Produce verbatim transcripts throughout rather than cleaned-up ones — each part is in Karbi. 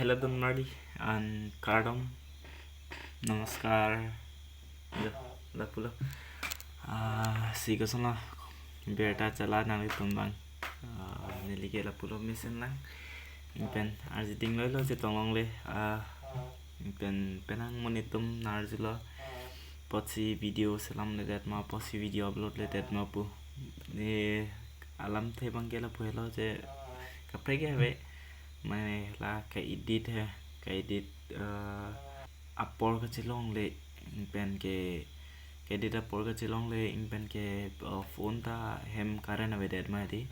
Hello, Donmarli, and kardom. Namaskar. Lo, lapulo. Ah, si kosonlo, birta chala nanglitum abang. Ah, neli ke lapulo mesen lang. Ingpen arjiding loilo chetong longle. Ah, ingpen penang monit atum nangarjulo. Apotsi video selamledet ma, apotsi video uploadledet ma pu. Ne alamthe abang ke lapu helo je kaprek ke ave. Mane la ka-edit he, ka-edit, eh, apor kachelongle, ingpen ke, ka-edit apor kachelongle, ingpen ke, eh, phone ta hem current avedet mati.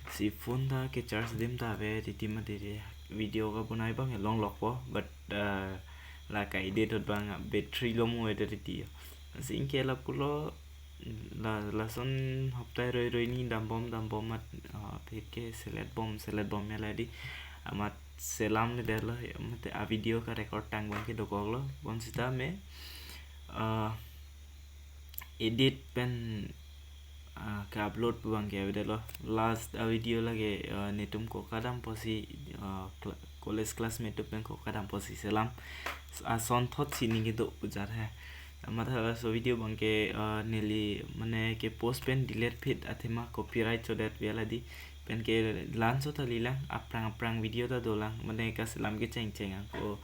Si phone ta ke charge adim ta ave titi mati, video kabonai abang he longlokpo, but, eh, la ka-edit ahut abang battery lo mu ave titi. Si ingke lapulo, la, lason hoptai roi roi ni dambom dambom amat, ah, phit ke selet bom, selet bom ya la di. Amat selamledetlo, mate a-video ka-record tang abang ke dokoklo. Bonsita me, ah, edit pen, ah, ka-upload pu abang ke avedetlo. Last a-video lake, ah, netum ko kadam apotsi, ah, cla-, college classmate atum pen ko kadam apotsi selam. Asonthot si ning kedo ujar he. Amat halaso video abang ke, eh, neli mane ke post pen delete phit athema copyright chodet pu ya la di. Pen ke la-anchot kalilang, aphrang aphrang video ta dolang, mane kaselam kechengcheng ako,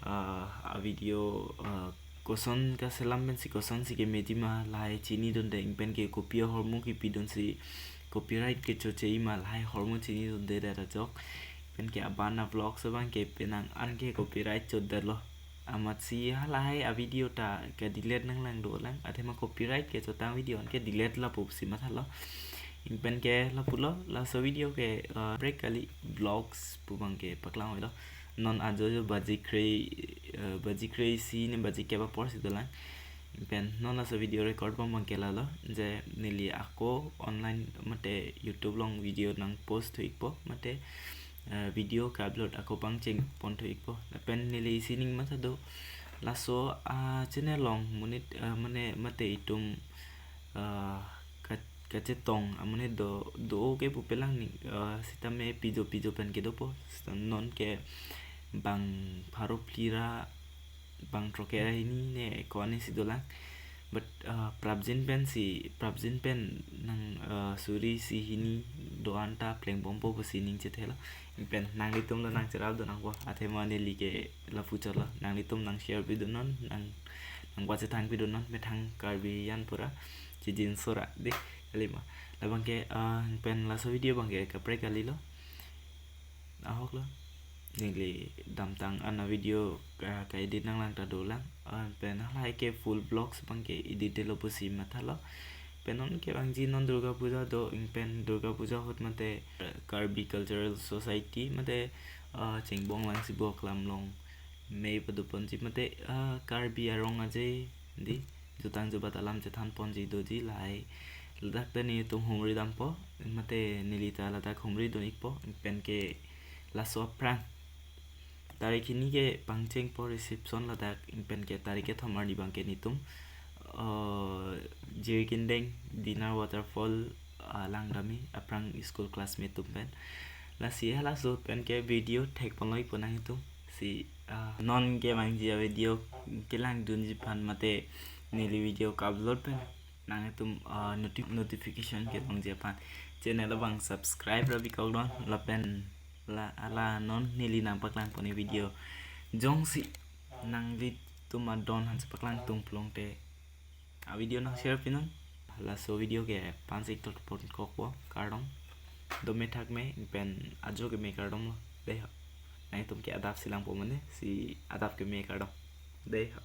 eh, a-video, eh, koson kaselam pensi kosonsi kemeji ma lahai chinidunde, ingpen ke kopi ahormu kepidunsi copyright kechoche ma lahai ahormu chinidunde det ajok. Pen ke abang a-vlogs abang ke penang an ke copyright chodetlo. Amatsi halahai a-video ta ke-delete nanglang dolang, athema copyright kechotang video an ke-delete lapusi mathalo. Ingpen ke lapulo, laso video ke, eh, break kali, vlogs pu abang ke paklang oilo. Non ajo jo baji kre-, eh, baji kre-isi ne baji kep apor si dolang. Ingpen non laso video record bom abang ke lalo, je neli ako online mate YouTube along video nang post thu ikpo, mate, eh, video ka-upload ako pangcheng pon thu ikpo. Lapen neli isi ning matha do, laso, ah, channel along monit, eh, mane mate itum, ah, ka-, kachetong amonit do, do ke pupelang ni, ah, sitame pijo pijo pen kedopo, sita non ke bang pharo phli ra bang throkkre ra hini ne ko-an si dolang. But, uh, prapjin pensi, prapjin pen nang, uh, suri isi hini do-an ta pleng bompo pusi ning chethelo. Ingpen nanglitum lo nang cherap do nangpo. Athema neli ke lapu cholo. Nanglitum nang share pidun non, nang, nang pachethang pidun non, methang Karbi an pura chijin sora de, kali ma. Labang ke, uh, pen laso video abang ke kaprek kalilo. Ahok lo. Neli damtang an a-video ka, ka-edit nanglang ta dolang. Ah, pen halahai ke full vlogs abang ke edit detlo pusi mathalo. Pen non ke bangji non Durga Puja do, ingpen Durga Puja ahut mate, eh, Karbi Cultural Society mate, ah, Chengbong Langsibo Aklam along mei padoponji mate, ah, Karbi Arong Aje di jutang jubat alam chethan ponji doji lahai. Ladak ta netum humri dampo, mate neli ta ladak humri dun ikpo, ingpen ke laso aphrang tarik hini ke pangchengpo reception ladak, ingpen ke tarik kethom arni abang ke netum, eh, Jirikindeng Dinar Waterfall, ah, langdamji aphrang school classmate atum pen. Lasi halaso pen ke video thek ponlo ikpo nangtum. Si, ah, non ke bangji a-video kelangdunji aphan mate neli video ka-upload pen nangtum, ah, noti-, notification kelongji aphan channel abang subscribe ra bikok don, lapen la, hala non neli nangpaklang pon a-video jongsi nanglitum adon aphan si paklang tung pulote a-video nang share pinon. Laso video ke pansik tot pon kokpo, kardom. Dome thakme, pen ajo keme, kardom lo. Dei ho. Nangtum ke adap si langpo mane, si adap keme, kardom. Dei ho.